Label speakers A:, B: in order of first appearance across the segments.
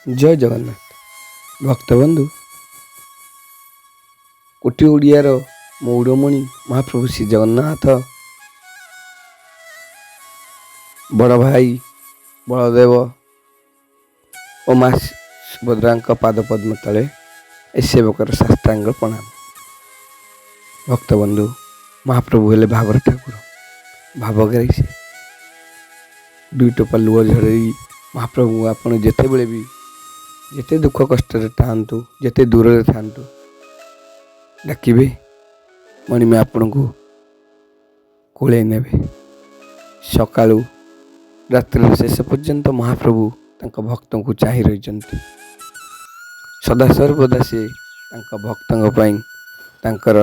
A: ଜୟ ଜଗନ୍ନାଥ ଭକ୍ତବନ୍ଧୁ। କୋଟି ଓଡ଼ିଆର ମଉଡ଼ମଣି ମହାପ୍ରଭୁ ଶ୍ରୀ ଜଗନ୍ନାଥ, ବଡ଼ ଭାଇ ବଳଦେବ ଓ ମା ସୁଭଦ୍ରାଙ୍କ ପାଦପଦ୍ମ ତଳେ ଏ ସେବକର ସାଷ୍ଟାଙ୍ଗ ପ୍ରଣାମ। ଭକ୍ତବନ୍ଧୁ, ମହାପ୍ରଭୁ ହେଲେ ଭାବର ଠାକୁର, ଭାବଗ୍ରାହୀ ସେ। ଦୁଇ ଟୋପା ଲୁହ ଝରେଇ ମହାପ୍ରଭୁଙ୍କୁ ଆପଣ ଯେତେବେଳେ ବି ଯେତେ ଦୁଃଖ କଷ୍ଟରେ ଥାଆନ୍ତୁ, ଯେତେ ଦୂରରେ ଥାଆନ୍ତୁ, ଡାକିବେ, ମଣିମା ଆପଣଙ୍କୁ କୋଳେଇ ନେବେ। ସକାଳୁ ରାତ୍ରିର ଶେଷ ପର୍ଯ୍ୟନ୍ତ ମହାପ୍ରଭୁ ତାଙ୍କ ଭକ୍ତଙ୍କୁ ଚାହିଁ ରହିଛନ୍ତି। ସଦାସର୍ବଦା ସେ ତାଙ୍କ ଭକ୍ତଙ୍କ ପାଇଁ ତାଙ୍କର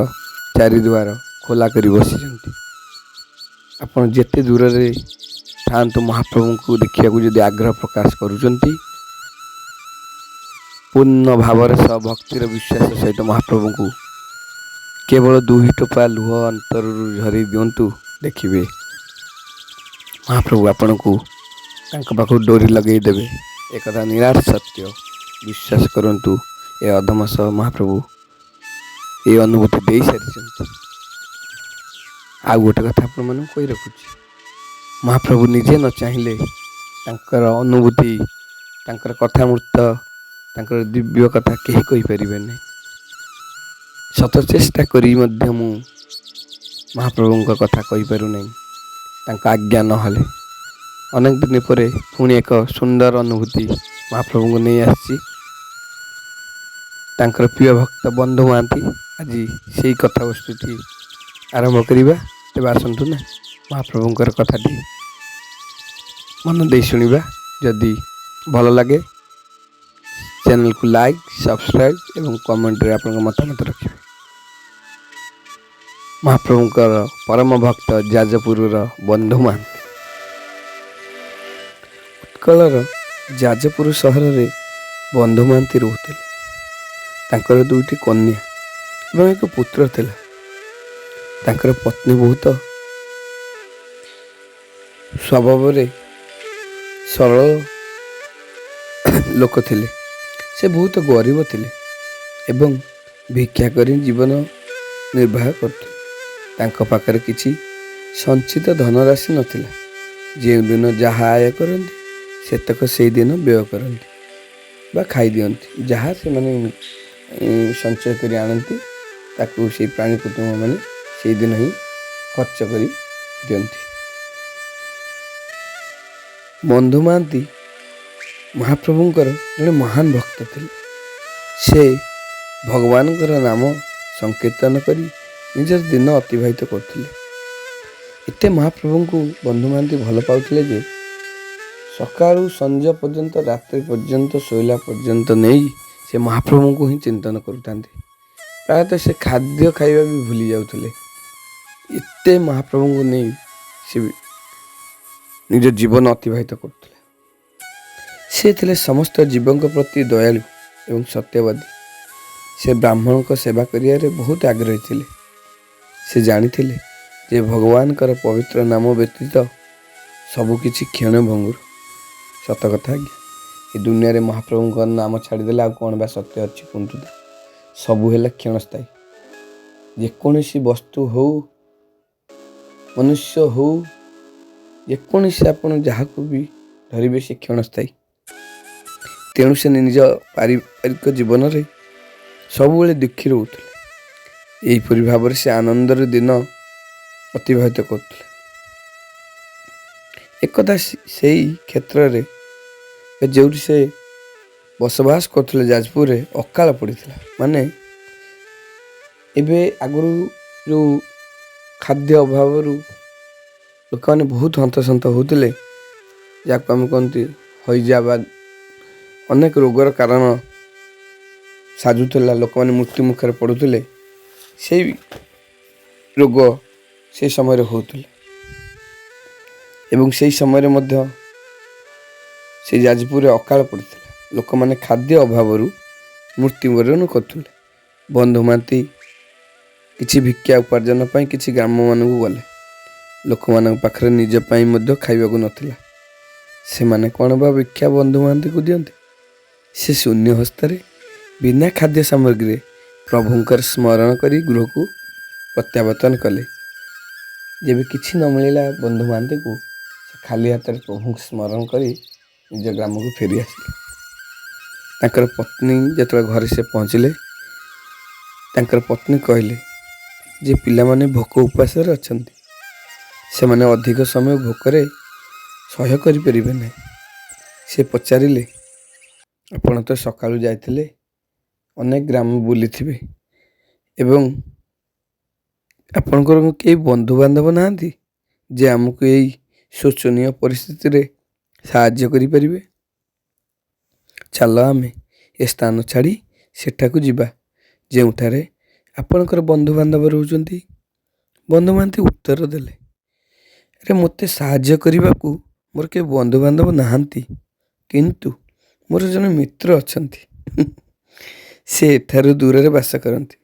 A: ଚାରିଦୁଆର ଖୋଲା କରି ବସିଛନ୍ତି। ଆପଣ ଯେତେ ଦୂରରେ ଥାଆନ୍ତୁ, ମହାପ୍ରଭୁଙ୍କୁ ଦେଖିବାକୁ ଯଦି ଆଗ୍ରହ ପ୍ରକାଶ କରୁଛନ୍ତି, ପୂର୍ଣ୍ଣ ଭାବର ସହ ଭକ୍ତିର ବିଶ୍ୱାସ ସହିତ ମହାପ୍ରଭୁଙ୍କୁ କେବଳ ଦୁଇ ଟୋପା ଲୁହ ଅନ୍ତରରୁ ଝରେଇ ଦିଅନ୍ତୁ, ଦେଖିବେ ମହାପ୍ରଭୁ ଆପଣଙ୍କୁ ତାଙ୍କ ପାଖକୁ ଡୋରି ଲଗେଇ ଦେବେ। ଏକଥା ନିରାଟ ସତ୍ୟ, ବିଶ୍ୱାସ କରନ୍ତୁ। ଏ ଅଧମ ସହ ମହାପ୍ରଭୁ ଏ ଅନୁଭୂତି ଦେଇସାରିଛନ୍ତି। ଆଉ ଗୋଟେ କଥା ଆପଣମାନଙ୍କୁ କହି ରଖୁଛି, ମହାପ୍ରଭୁ ନିଜେ ନ ଚାହିଁଲେ ତାଙ୍କର ଅନୁଭୂତି, ତାଙ୍କର କଥାମୃତ, ତାଙ୍କର ଦିବ୍ୟ କଥା କେହି କହିପାରିବେ ନାହିଁ। ଶତ ଚେଷ୍ଟା କରି ମଧ୍ୟ ମୁଁ ମହାପ୍ରଭୁଙ୍କ କଥା କହିପାରୁନାହିଁ ତାଙ୍କ ଆଜ୍ଞା ନହେଲେ। ଅନେକ ଦିନ ପରେ ପୁଣି ଏକ ସୁନ୍ଦର ଅନୁଭୂତି ମହାପ୍ରଭୁଙ୍କୁ ନେଇ ଆସିଛି ତାଙ୍କର ପ୍ରିୟ ଭକ୍ତ ବନ୍ଧୁ ମହାନ୍ତି। ଆଜି ସେଇ କଥାବସ୍ତୁଟି ଆରମ୍ଭ କରିବା। ତେବେ ଆସନ୍ତୁ ନା ମହାପ୍ରଭୁଙ୍କର କଥାଟି ମନ ଦେଇ ଶୁଣିବା। ଯଦି ଭଲ ଲାଗେ, ଚ୍ୟାନେଲକୁ ଲାଇକ୍, ସବସ୍କ୍ରାଇବ୍ ଏବଂ କମେଣ୍ଟରେ ଆପଣଙ୍କ ମତାମତ ରଖିବେ। ମହାପ୍ରଭୁଙ୍କର ପରମ ଭକ୍ତ ଯାଜପୁରର ବନ୍ଧୁ ମହାନ୍ତି। ଉତ୍କଳର ଯାଜପୁର ସହରରେ ବନ୍ଧୁ ମହାନ୍ତି ରହୁଥିଲେ। ତାଙ୍କର ଦୁଇଟି କନ୍ୟା ଏବଂ ଏକ ପୁତ୍ର ଥିଲା। ତାଙ୍କର ପତ୍ନୀ ବହୁତ ସ୍ୱଭାବରେ ସରଳ ଲୋକ ଥିଲେ। ସେ ବହୁତ ଗରିବ ଥିଲେ ଏବଂ ଭିକ୍ଷା କରି ଜୀବନ ନିର୍ବାହ କରୁଥିଲେ। ତାଙ୍କ ପାଖରେ କିଛି ସଞ୍ଚିତ ଧନରାଶି ନଥିଲା। ଯେଉଁଦିନ ଯାହା ଆୟ କରନ୍ତି, ସେତକ ସେଇଦିନ ବ୍ୟୟ କରନ୍ତି ବା ଖାଇଦିଅନ୍ତି। ଯାହା ସେମାନେ ସଞ୍ଚୟ କରି ଆଣନ୍ତି, ତାକୁ ସେଇ ପ୍ରାଣୀ କୁଟୁମ୍ବମାନେ ସେଇଦିନ ହିଁ ଖର୍ଚ୍ଚ କରି ଦିଅନ୍ତି। ବନ୍ଧୁ ମହାନ୍ତି ମହାପ୍ରଭୁଙ୍କର ଜଣେ ମହାନ ଭକ୍ତ ଥିଲେ। ସେ ଭଗବାନଙ୍କର ନାମ ସଂକୀର୍ତ୍ତନ କରି ନିଜର ଦିନ ଅତିବାହିତ କରୁଥିଲେ। ଏତେ ମହାପ୍ରଭୁଙ୍କୁ ବନ୍ଧୁ ମହାନ୍ତି ଭଲ ପାଉଥିଲେ ଯେ ସକାଳୁ ସଞ୍ଜ ପର୍ଯ୍ୟନ୍ତ, ରାତ୍ରି ପର୍ଯ୍ୟନ୍ତ, ଶୋଇଲା ପର୍ଯ୍ୟନ୍ତ ନେଇ ସେ ମହାପ୍ରଭୁଙ୍କୁ ହିଁ ଚିନ୍ତନ କରୁଥାନ୍ତି। ପ୍ରାୟତଃ ସେ ଖାଦ୍ୟ ଖାଇବା ବି ଭୁଲି ଯାଉଥିଲେ। ଏତେ ମହାପ୍ରଭୁଙ୍କୁ ନେଇ ସେ ନିଜ ଜୀବନ ଅତିବାହିତ କରୁଥିଲେ। ସେ ଥିଲେ ସମସ୍ତ ଜୀବଙ୍କ ପ୍ରତି ଦୟାଳୁ ଏବଂ ସତ୍ୟବାଦୀ। ସେ ବ୍ରାହ୍ମଣଙ୍କ ସେବା କରିବାରେ ବହୁତ ଆଗ୍ରହୀ ଥିଲେ। ସେ ଜାଣିଥିଲେ ଯେ ଭଗବାନଙ୍କର ପବିତ୍ର ନାମ ବ୍ୟତୀତ ସବୁକିଛି କ୍ଷଣଭଙ୍ଗୁର। ସତ କଥା ଆଜ୍ଞା, ଏ ଦୁନିଆରେ ମହାପ୍ରଭୁଙ୍କ ନାମ ଛାଡ଼ିଦେଲେ ଆଉ କ'ଣ ବା ସତ୍ୟ ଅଛି କୁହନ୍ତୁ ତ? ସବୁ ହେଲା କ୍ଷଣସ୍ଥାୟୀ। ଯେକୌଣସି ବସ୍ତୁ ହଉ, ମନୁଷ୍ୟ ହଉ, ଯେକୌଣସି ଆପଣ ଯାହାକୁ ବି ଧରିବେ, ସେ କ୍ଷଣସ୍ଥାୟୀ। ତେଣୁ ସେ ନିଜ ପାରିବାରିକ ଜୀବନରେ ସବୁବେଳେ ଦୁଃଖୀ ରହୁଥିଲେ। ଏହିପରି ଭାବରେ ସେ ଆନନ୍ଦରେ ଦିନ ଅତିବାହିତ କରୁଥିଲେ। ଏକଦା ସେଇ କ୍ଷେତ୍ରରେ ଯେଉଁଠି ସେ ବସବାସ କରୁଥିଲେ, ଯାଜପୁରରେ ଅକାଳ ପଡ଼ିଥିଲା। ମାନେ ଏବେ ଆଗରୁ ଯେଉଁ ଖାଦ୍ୟ ଅଭାବରୁ ଲୋକମାନେ ବହୁତ ହନ୍ତସନ୍ତ ହେଉଥିଲେ, ଯାହାକୁ ଆମେ କହନ୍ତି ହଇଜା ବା ଅନେକ ରୋଗର କାରଣ ସାଜୁଥିଲା, ଲୋକମାନେ ମୃତ୍ୟୁ ମୁଖରେ ପଡ଼ୁଥିଲେ, ସେଇ ରୋଗ ସେଇ ସମୟରେ ହେଉଥିଲା। ଏବଂ ସେଇ ସମୟରେ ମଧ୍ୟ ସେଇ ଯାଜପୁରରେ ଅକାଳ ପଡ଼ିଥିଲା। ଲୋକମାନେ ଖାଦ୍ୟ ଅଭାବରୁ ମୃତ୍ୟୁବରଣ କରୁଥିଲେ। ବନ୍ଧୁ ମହାନ୍ତି କିଛି ଭିକ୍ଷା ଉପାର୍ଜନ ପାଇଁ କିଛି ଗ୍ରାମମାନଙ୍କୁ ଗଲେ। ଲୋକମାନଙ୍କ ପାଖରେ ନିଜ ପାଇଁ ମଧ୍ୟ ଖାଇବାକୁ ନଥିଲା। ସେମାନେ କ'ଣ ବା ଭିକ୍ଷା ବନ୍ଧୁ ମହାନ୍ତିକୁ ଦିଅନ୍ତି? ସେ ଶୂନ୍ୟ ହସ୍ତରେ ବିନା ଖାଦ୍ୟ ସାମଗ୍ରୀରେ ପ୍ରଭୁଙ୍କର ସ୍ମରଣ କରି ଗୃହକୁ ପ୍ରତ୍ୟାବର୍ତ୍ତନ କଲେ। ଯେବେ କିଛି ନ ମିଳିଲା ବନ୍ଧୁ ମହାନ୍ତିକୁ, ସେ ଖାଲି ହାତରେ ପ୍ରଭୁଙ୍କୁ ସ୍ମରଣ କରି ନିଜ ଗ୍ରାମକୁ ଫେରି ଆସିଲେ। ତାଙ୍କର ପତ୍ନୀ ଯେତେବେଳେ ଘରେ ସେ ପହଞ୍ଚିଲେ, ତାଙ୍କର ପତ୍ନୀ କହିଲେ ଯେ ପିଲାମାନେ ଭୋକ ଉପାସରେ ଅଛନ୍ତି, ସେମାନେ ଅଧିକ ସମୟ ଭୋକରେ ସହ୍ୟ କରିପାରିବେ ନାହିଁ। ସେ ପଚାରିଲେ, ଆପଣ ତ ସକାଳୁ ଯାଇଥିଲେ, ଅନେକ ଗ୍ରାମ ବୁଲିଥିବେ ଏବଂ ଆପଣଙ୍କର କେହି ବନ୍ଧୁବାନ୍ଧବ ନାହାନ୍ତି ଯେ ଆମକୁ ଏଇ ଶୋଚନୀୟ ପରିସ୍ଥିତିରେ ସାହାଯ୍ୟ କରିପାରିବେ? ଚାଲ ଆମେ ଏ ସ୍ଥାନ ଛାଡ଼ି ସେଠାକୁ ଯିବା ଯେଉଁଠାରେ ଆପଣଙ୍କର ବନ୍ଧୁବାନ୍ଧବ ରହୁଛନ୍ତି। ବନ୍ଧୁ ମହାନ୍ତି ଉତ୍ତର ଦେଲେ, ଆରେ ମୋତେ ସାହାଯ୍ୟ କରିବାକୁ ମୋର କେହି ବନ୍ଧୁବାନ୍ଧବ ନାହାନ୍ତି, କିନ୍ତୁ ମୋର ଜଣେ ମିତ୍ର ଅଛନ୍ତି। ସେ ଏଠାରୁ ଦୂରରେ ବାସ କରନ୍ତି।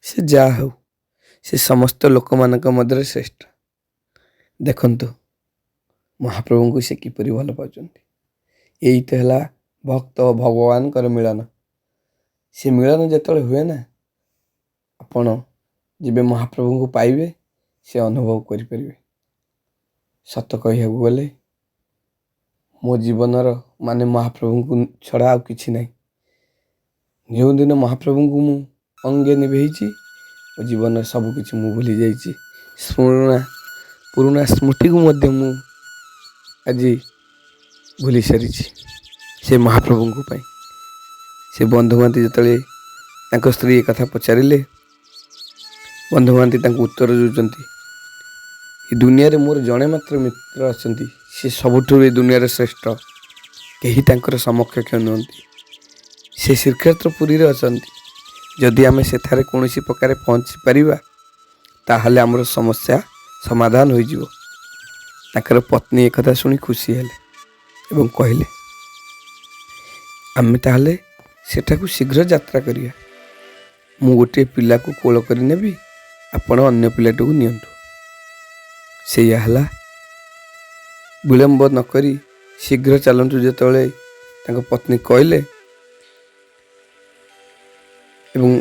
A: ସେ ଯାହା ହେଉ, ସେ ସମସ୍ତ ଲୋକମାନଙ୍କ ମଧ୍ୟରେ ଶ୍ରେଷ୍ଠ। ଦେଖନ୍ତୁ ମହାପ୍ରଭୁଙ୍କୁ ସେ କିପରି ଭଲ ପାଉଛନ୍ତି। ଏଇ ତ ହେଲା ଭକ୍ତ ଓ ଭଗବାନଙ୍କର ମିଳନ। ସେ ମିଳନ ଯେତେବେଳେ ହୁଏ ନା, ଆପଣ ଯେବେ ମହାପ୍ରଭୁଙ୍କୁ ପାଇବେ ସେ ଅନୁଭବ କରିପାରିବେ। ସତ କହିବାକୁ ଗଲେ ମୋ ଜୀବନର ମାନେ ମହାପ୍ରଭୁଙ୍କୁ ଛଡ଼ା ଆଉ କିଛି ନାହିଁ। ଯେଉଁଦିନ ମହାପ୍ରଭୁଙ୍କୁ ମୁଁ ଅଙ୍ଗେ ନିଭେଇଛି, ମୋ ଜୀବନରେ ସବୁକିଛି ମୁଁ ଭୁଲି ଯାଇଛି। ପୁରୁଣା ସ୍ମୃତିକୁ ମଧ୍ୟ ମୁଁ ଆଜି ଭୁଲି ସାରିଛି ସେ ମହାପ୍ରଭୁଙ୍କ ପାଇଁ। ସେ ବନ୍ଧୁ ମହାନ୍ତି ଯେତେବେଳେ ତାଙ୍କ ସ୍ତ୍ରୀ ଏ କଥା ପଚାରିଲେ, ବନ୍ଧୁ ମହାନ୍ତି ତାଙ୍କୁ ଉତ୍ତର ଦେଉଛନ୍ତି, ଏ ଦୁନିଆରେ ମୋର ଜଣେ ମାତ୍ର ମିତ୍ର ଅଛନ୍ତି, ସେ ସବୁଠୁ ଏ ଦୁନିଆରେ ଶ୍ରେଷ୍ଠ, କେହି ତାଙ୍କର ସମକକ୍ଷ ନୁହନ୍ତି। ସେ ଶ୍ରୀକ୍ଷେତ୍ର ପୁରୀରେ ଅଛନ୍ତି। ଯଦି ଆମେ ସେଠାରେ କୌଣସି ପ୍ରକାରେ ପହଞ୍ଚି ପାରିବା, ତାହେଲେ ଆମର ସମସ୍ୟା ସମାଧାନ ହୋଇଯିବ। ତାଙ୍କର ପତ୍ନୀ ଏକଥା ଶୁଣି ଖୁସି ହେଲେ ଏବଂ କହିଲେ, ଆମେ ତାହେଲେ ସେଠାକୁ ଶୀଘ୍ର ଯାତ୍ରା କରିବା। ମୁଁ ଗୋଟିଏ ପିଲାକୁ କୋଳ କରି ନେବି, ଆପଣ ଅନ୍ୟ ପିଲାଟିକୁ ନିଅନ୍ତୁ। ସେଇଆ ହେଲା। ବିଳମ୍ବ ନକରି ଶୀଘ୍ର ଚାଲନ୍ତୁ ଯେତେବେଳେ ତାଙ୍କ ପତ୍ନୀ କହିଲେ ଏବଂ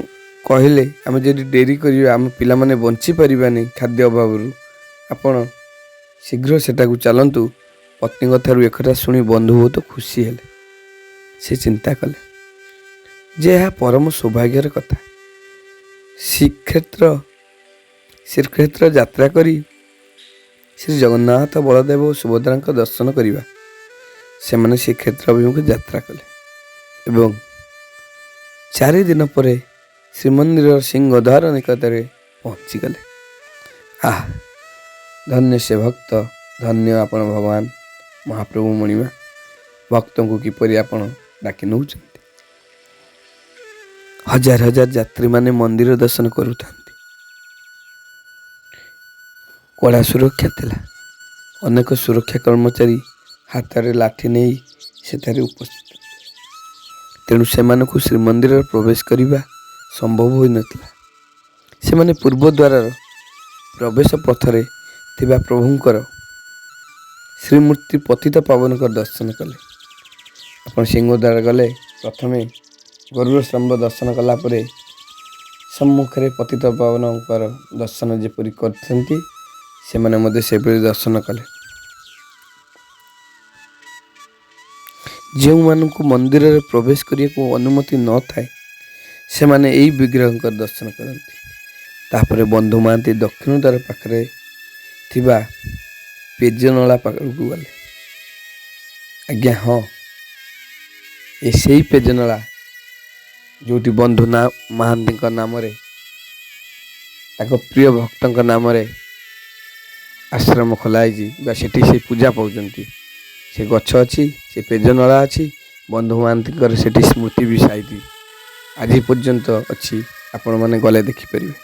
A: କହିଲେ, ଆମେ ଯଦି ଡେରି କରିବା ଆମ ପିଲାମାନେ ବଞ୍ଚିପାରିବାନି ଖାଦ୍ୟ ଅଭାବରୁ, ଆପଣ ଶୀଘ୍ର ସେଠାକୁ ଚାଲନ୍ତୁ। ପତ୍ନୀଙ୍କ ଠାରୁ ଏକଥା ଶୁଣି ବନ୍ଧୁ ବହୁତ ଖୁସି ହେଲେ। ସେ ଚିନ୍ତା କଲେ ଯେ ଏହା ପରମ ସୌଭାଗ୍ୟର କଥା। ଶ୍ରୀକ୍ଷେତ୍ର ଯାତ୍ରା କରି ଶ୍ରୀ ଜଗନ୍ନାଥ, ବଳଦେବ ଓ ସୁଭଦ୍ରାଙ୍କ ଦର୍ଶନ କରିବା। ସେମାନେ ଶ୍ରୀକ୍ଷେତ୍ର ଅଭିମୁଖେ ଯାତ୍ରା କଲେ ଏବଂ 4 ଦିନ ପରେ ଶ୍ରୀମନ୍ଦିରର ସିଂହଦ୍ୱାର ନିକଟରେ ପହଞ୍ଚିଗଲେ। ଆହ, ଧନ୍ୟ ସେ ଭକ୍ତ, ଧନ୍ୟ ଆପଣ ଭଗବାନ ମହାପ୍ରଭୁ ମଣିମା, ଭକ୍ତଙ୍କୁ କିପରି ଆପଣ ଡାକି ନେଉଛନ୍ତି। ହଜାର ହଜାର ଯାତ୍ରୀମାନେ ମନ୍ଦିର ଦର୍ଶନ କରୁଥାନ୍ତି। କଡ଼ା ସୁରକ୍ଷା ଥିଲା। ଅନେକ ସୁରକ୍ଷା କର୍ମଚାରୀ ହାତରେ ଲାଠି ନେଇ ସେଠାରେ ଉପସ୍ଥିତ। ତେଣୁ ସେମାନଙ୍କୁ ଶ୍ରୀମନ୍ଦିରରେ ପ୍ରବେଶ କରିବା ସମ୍ଭବ ହୋଇନଥିଲା। ସେମାନେ ପୂର୍ବ ଦ୍ୱାରର ପ୍ରବେଶ ପଥରେ ଥିବା ପ୍ରଭୁଙ୍କର ଶ୍ରୀମୂର୍ତ୍ତି ପତିତ ପାବନଙ୍କର ଦର୍ଶନ କଲେ। ଆପଣ ସିଂହଦ୍ୱାର ଗଲେ ପ୍ରଥମେ ଗରୁଡ଼ ସ୍ତମ୍ଭ ଦର୍ଶନ କଲା ପରେ ସମ୍ମୁଖରେ ପତିତ ପାବନଙ୍କର ଦର୍ଶନ ଯେପରି କରିଛନ୍ତି, ସେମାନେ ମଧ୍ୟ ସେପରି ଦର୍ଶନ କଲେ। ଯେଉଁମାନଙ୍କୁ ମନ୍ଦିରରେ ପ୍ରବେଶ କରିବାକୁ ଅନୁମତି ନଥାଏ, ସେମାନେ ଏଇ ବିଗ୍ରହଙ୍କର ଦର୍ଶନ କରନ୍ତି। ତାପରେ ବନ୍ଧୁ ମହାନ୍ତି ଦକ୍ଷିଣ ଦ୍ୱାର ପାଖରେ ଥିବା ପେଜନଳା ପାଖକୁ ଗଲେ। ଆଜ୍ଞା ହଁ, ଏ ସେଇ ପେଜନଳା ଯେଉଁଠି ବନ୍ଧୁ ମହାନ୍ତିଙ୍କ ନାମରେ, ତାଙ୍କ ପ୍ରିୟ ଭକ୍ତଙ୍କ ନାମରେ ଆଶ୍ରମ ଖୋଲା ହେଇଛି ବା ସେଠି ସେ ପୂଜା ପାଉଛନ୍ତି। ସେ ଗଛ ଅଛି, ସେ ପେଜନଳା ଅଛି, ବନ୍ଧୁ ମହାନ୍ତିଙ୍କର ସେଠି ସ୍ମୃତି ବି ସାଇତି ଆଜି ପର୍ଯ୍ୟନ୍ତ ଅଛି। ଆପଣମାନେ ଗଲେ ଦେଖିପାରିବେ।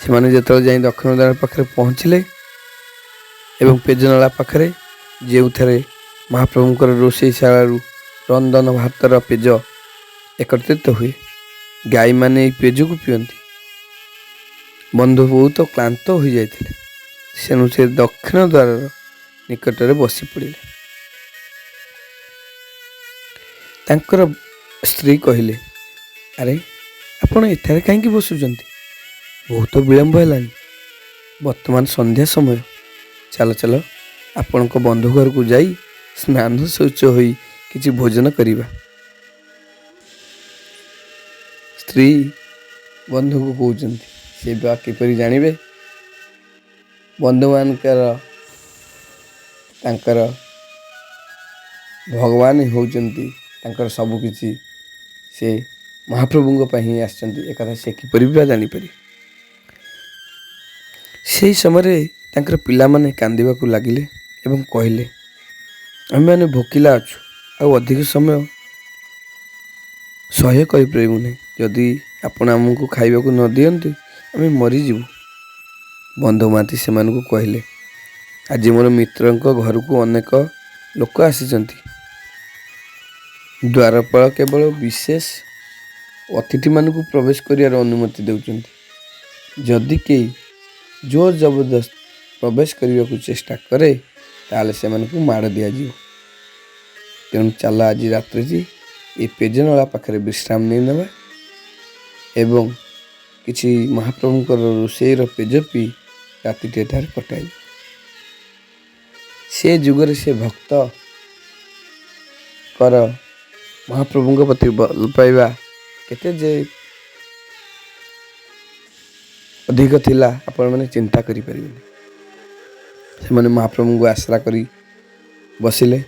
A: ସେମାନେ ଯେତେବେଳେ ଯାଇ ଦକ୍ଷିଣ ଦ୍ୱାର ପାଖରେ ପହଞ୍ଚିଲେ ଏବଂ ପେଜନଳା ପାଖରେ ଯେଉଁଠାରେ ମହାପ୍ରଭୁଙ୍କର ରୋଷେଇଶାଳାରୁ ରନ୍ଧନ ଭାତର ପେଜ ଏକତ୍ରିତ ହୁଏ, ଗାଈମାନେ ଏଇ ପେଜକୁ ପିଅନ୍ତି। ବନ୍ଧୁ ବହୁତ କ୍ଳାନ୍ତ ହୋଇଯାଇଥିଲେ, ତେଣୁ ସେ ଦକ୍ଷିଣ ଦ୍ୱାରର ନିକଟରେ ବସି ପଡ଼ିଲେ। ତାଙ୍କର ସ୍ତ୍ରୀ କହିଲେ, ଆରେ ଆପଣ ଏଠାରେ କାହିଁକି ବସୁଛନ୍ତି? ବହୁତ ବିଳମ୍ବ ହେଲାଣି, ବର୍ତ୍ତମାନ ସନ୍ଧ୍ୟା ସମୟ। ଚାଲ ଚାଲ, ଆପଣଙ୍କ ବନ୍ଧୁ ଘରକୁ ଯାଇ ସ୍ନାନ ଶୌଚ ହୋଇ କିଛି ଭୋଜନ କରିବା। ସ୍ତ୍ରୀ ବନ୍ଧୁକୁ କହୁଛନ୍ତି, ସେ ବା କିପରି ଜାଣିବେ ବନ୍ଧୁମାନଙ୍କର ତାଙ୍କର ଭଗବାନ ହେଉଛନ୍ତି ତାଙ୍କର ସବୁକିଛି, ସେ ମହାପ୍ରଭୁଙ୍କ ପାଇଁ ହିଁ ଆସିଛନ୍ତି, ଏକଥା ସେ କିପରି ବା ଜାଣିପାରିବେ? ସେହି ସମୟରେ ତାଙ୍କର ପିଲାମାନେ କାନ୍ଦିବାକୁ ଲାଗିଲେ ଏବଂ କହିଲେ, ଆମେମାନେ ଭୋକିଲା ଅଛୁ, ଆଉ ଅଧିକ ସମୟ ସହ୍ୟ କରିପାରିବୁ ନାହିଁ। ଯଦି ଆପଣ ଆମକୁ ଖାଇବାକୁ ନ ଦିଅନ୍ତି, ଆମେ ମରିଯିବୁ। ବନ୍ଧୁ ମହାନ୍ତି ସେମାନଙ୍କୁ କହିଲେ, ଆଜି ମୋର ମିତ୍ରଙ୍କ ଘରକୁ ଅନେକ ଲୋକ ଆସିଛନ୍ତି। ଦ୍ୱାରପାଳ କେବଳ ବିଶେଷ ଅତିଥିମାନଙ୍କୁ ପ୍ରବେଶ କରିବାର ଅନୁମତି ଦେଉଛନ୍ତି। ଯଦି କେହି ଜୋର ଜବରଦସ୍ତ ପ୍ରବେଶ କରିବାକୁ ଚେଷ୍ଟା କରେ, ତାହେଲେ ସେମାନଙ୍କୁ ମାଡ଼ ଦିଆଯିବ। ତେଣୁ ଚାଲ, ଆଜି ରାତ୍ରିଟି ଏ ପେଜନଳା ପାଖରେ ବିଶ୍ରାମ ନେଇ ନେବା ଏବଂ କିଛି ମହାପ୍ରଭୁଙ୍କର ରୋଷେଇର ପେଜ ପିଇ ରାତିଟି ଏଠାରେ କଟାଇବେ। ସେ ଯୁଗରେ ସେ ଭକ୍ତଙ୍କର ମହାପ୍ରଭୁଙ୍କ ପ୍ରତି ଭଲ ପାଇବା କେତେ ଯେ ଅଧିକ ଥିଲା, ଆପଣମାନେ ଚିନ୍ତା କରିପାରିବେନି। ସେମାନେ ମହାପ୍ରଭୁଙ୍କୁ ଆଶ୍ରା କରି ବସିଲେ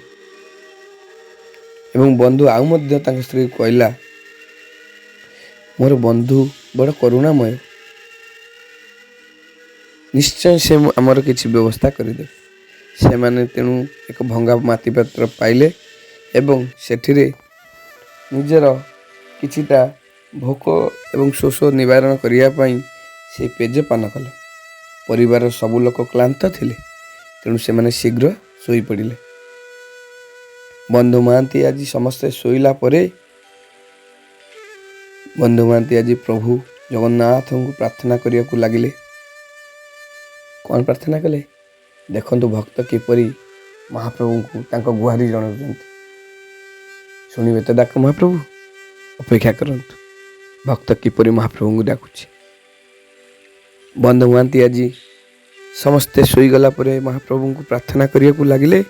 A: ଏବଂ ବନ୍ଧୁ ଆଉ ମଧ୍ୟ ତାଙ୍କ ସ୍ତ୍ରୀକୁ କହିଲା, ମୋର ବନ୍ଧୁ ବଡ଼ କରୁଣାମୟ, ନିଶ୍ଚୟ ସେ ଆମର କିଛି ବ୍ୟବସ୍ଥା କରିଦେବେ। ସେମାନେ ତେଣୁ ଏକ ଭଙ୍ଗା ମାଟିପାତ୍ର ପାଇଲେ ଏବଂ ସେଠିରେ ନିଜର କିଛିଟା ଭୋକ ଏବଂ ଶୋଷ ନିବାରଣ କରିବା ପାଇଁ ସେ ପେଜ ପାନ କଲେ। ପରିବାରର ସବୁ ଲୋକ କ୍ଳାନ୍ତ ଥିଲେ, ତେଣୁ ସେମାନେ ଶୀଘ୍ର ଶୋଇପଡ଼ିଲେ। ବନ୍ଧୁ ମହାନ୍ତି ଆଜି ସମସ୍ତେ ଶୋଇଲା ପରେ ବନ୍ଧୁ ମହାନ୍ତି ଆଜି ପ୍ରଭୁ ଜଗନ୍ନାଥଙ୍କୁ ପ୍ରାର୍ଥନା କରିବାକୁ ଲାଗିଲେ। କ'ଣ ପ୍ରାର୍ଥନା କଲେ? ଦେଖନ୍ତୁ, ଭକ୍ତ କିପରି ମହାପ୍ରଭୁଙ୍କୁ ତାଙ୍କ ଗୁହାରି ଜଣାଉଛନ୍ତି। ଶୁଣିବେ ତ ଡାକ ମହାପ୍ରଭୁ? ଅପେକ୍ଷା କରନ୍ତୁ, ଭକ୍ତ କିପରି ମହାପ୍ରଭୁଙ୍କୁ ଡାକୁଛି। ବନ୍ଧୁ ମହାନ୍ତି ଆଜି ସମସ୍ତେ ଶୋଇଗଲା ପରେ ମହାପ୍ରଭୁଙ୍କୁ ପ୍ରାର୍ଥନା କରିବାକୁ ଲାଗିଲେ,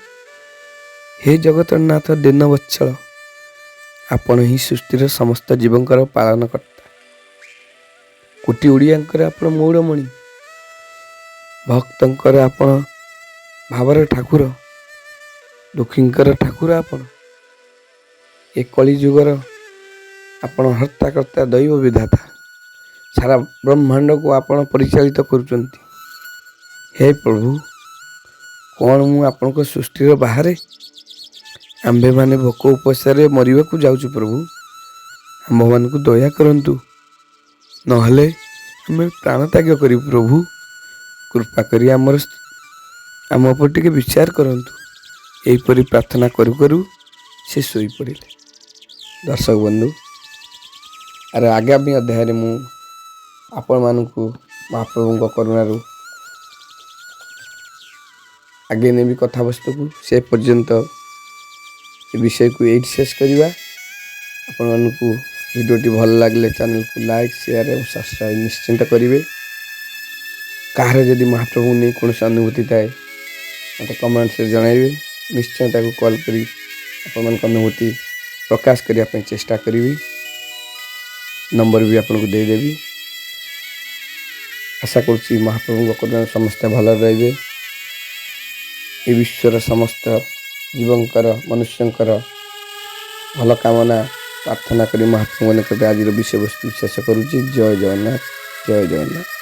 A: ହେ ଜଗତନାଥ ଦୀନବତ୍ସଳ, ଆପଣ ହିଁ ସୃଷ୍ଟିର ସମସ୍ତ ଜୀବଙ୍କର ପାଳନକର୍ତ୍ତା। କୋଟି ଓଡ଼ିଆଙ୍କର ଆପଣ ମଉଡ଼ମଣି, ଭକ୍ତଙ୍କର ଆପଣ ଭାବର ଠାକୁର, ଦୁଃଖୀଙ୍କର ଠାକୁର ଆପଣ। ଏ କଳିଯୁଗର ଆପଣ ହର୍ତ୍ତାକର୍ତ୍ତା, ଦୈବ ବିଧାତା, ସାରା ବ୍ରହ୍ମାଣ୍ଡକୁ ଆପଣ ପରିଚାଳିତ କରୁଛନ୍ତି। ହେ ପ୍ରଭୁ, କ'ଣ ମୁଁ ଆପଣଙ୍କ ସୃଷ୍ଟିର ବାହାରେ? ଆମ୍ଭେମାନେ ଭୋକ ଉପାସରେ ମରିବାକୁ ଯାଉଛୁ। ପ୍ରଭୁ, ଆମ୍ଭମାନଙ୍କୁ ଦୟା କରନ୍ତୁ, ନହେଲେ ଆମେ ପ୍ରାଣତ୍ୟାଗ କରିବୁ। ପ୍ରଭୁ, କୃପା କରି ଆମ ଉପରେ ଟିକେ ବିଚାର କରନ୍ତୁ। ଏହିପରି ପ୍ରାର୍ଥନା କରୁ କରୁ ସେ ଶୋଇପଡ଼ିଲେ। ଦର୍ଶକ ବନ୍ଧୁ, ଆର ଆଗାମୀ ଅଧ୍ୟାୟରେ ମୁଁ ଆପଣମାନଙ୍କୁ ମହାପ୍ରଭୁଙ୍କ କରୁଣାରୁ ଆଗେଇ ନେବି କଥାବସ୍ତୁକୁ। ସେ ପର୍ଯ୍ୟନ୍ତ ଏ ବିଷୟକୁ ଏଇଠି ଶେଷ କରିବା। ଆପଣମାନଙ୍କୁ ଭିଡ଼ିଓଟି ଭଲ ଲାଗିଲେ ଚ୍ୟାନେଲକୁ ଲାଇକ୍, ସେୟାର ଏବଂ ସବସ୍କ୍ରାଇବ୍ ନିଶ୍ଚିନ୍ତ କରିବେ। କାହାର ଯଦି ମହାପ୍ରଭୁଙ୍କୁ ନେଇ କୌଣସି ଅନୁଭୂତି ଥାଏ, ମୋତେ କମେଣ୍ଟସରେ ଜଣାଇବେ। ନିଶ୍ଚୟ ତାକୁ କଲ୍ କରି ଆପଣମାନଙ୍କ ଅନୁଭୂତି ପ୍ରକାଶ କରିବା ପାଇଁ ଚେଷ୍ଟା କରିବି। ନମ୍ବର ବି ଆପଣଙ୍କୁ ଦେଇଦେବି। ଆଶା କରୁଛି ମହାପ୍ରଭୁଙ୍କ କରୁଣାରୁ ସମସ୍ତେ ଭଲରେ ରହିବେ। ଏ ବିଶ୍ୱର ସମସ୍ତ ଜୀବଙ୍କର, ମନୁଷ୍ୟଙ୍କର ଭଲ କାମନା ପ୍ରାର୍ଥନା କରି ମହାପ୍ରଭୁଙ୍କ ନିକଟରେ ଆଜିର ବିଷୟବସ୍ତୁ ଶେଷ କରୁଛି। ଜୟ ଜଗନ୍ନାଥ, ଜୟ ଜଗନ୍ନାଥ।